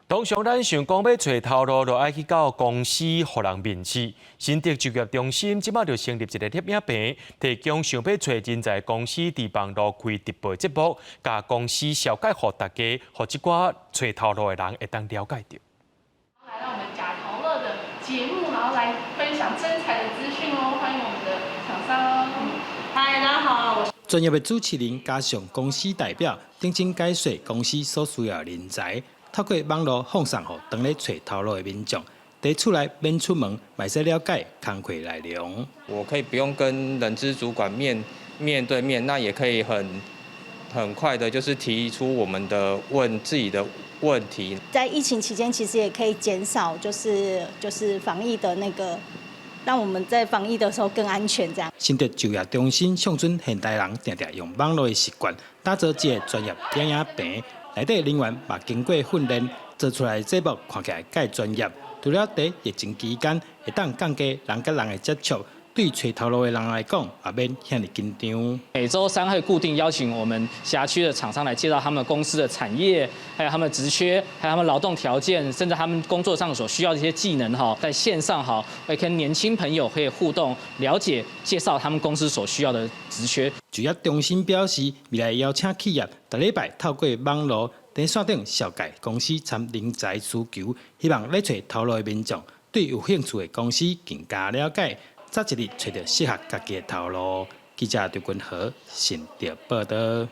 通常咱想講欲揣頭路，就愛去到公司予人面試。新竹就業中心這擺就成立一個攝影棚，提供想欲揣人才公司佇網路開直播節目，共公司紹介予大家，予這寡揣頭路的人會當了解著。來到我們呷頭路的節目，然後來分享徵才的資訊哦。歡迎我們的廠商。嗨，大家好，我是專業的主持人加上公司代表，認真解說公司所需要的人才，透過網路放送予當咧揣頭路的民眾，佇厝內免出門，嘛會使了解工課內容。我可以不用跟人資主管面面對面，那也可以很快的，就是提出我們的問自己的問題。在疫情期間，其實也可以減少，就是防疫的那個，讓我們在防疫的時候更安全。這樣。新竹就業中心上準現代人定定用網路的習慣，打造這個專業電影棚。內底人員嘛經過訓練，做出來的節目看起來較專業。除了佇疫情期間會當降低人佮人的接觸，對揣頭路的人來講，也免遐爾緊張。每週三會固定邀請我們轄區的廠商來介紹他們公司的產業，還有他們職缺，還有他們勞動條件，甚至他們工作上所需要的一些技能哈，在線上哈，會跟年輕朋友可以互動、了解、介紹他們公司所需要的職缺。就業中心表示，未來邀請企業逐禮拜透過網路佇線頂紹介公司參人才需求，希望咧揣頭路的民眾對有興趣的公司更加了解，早一日揣著適合家己的頭路。記者劉君和新竹報導。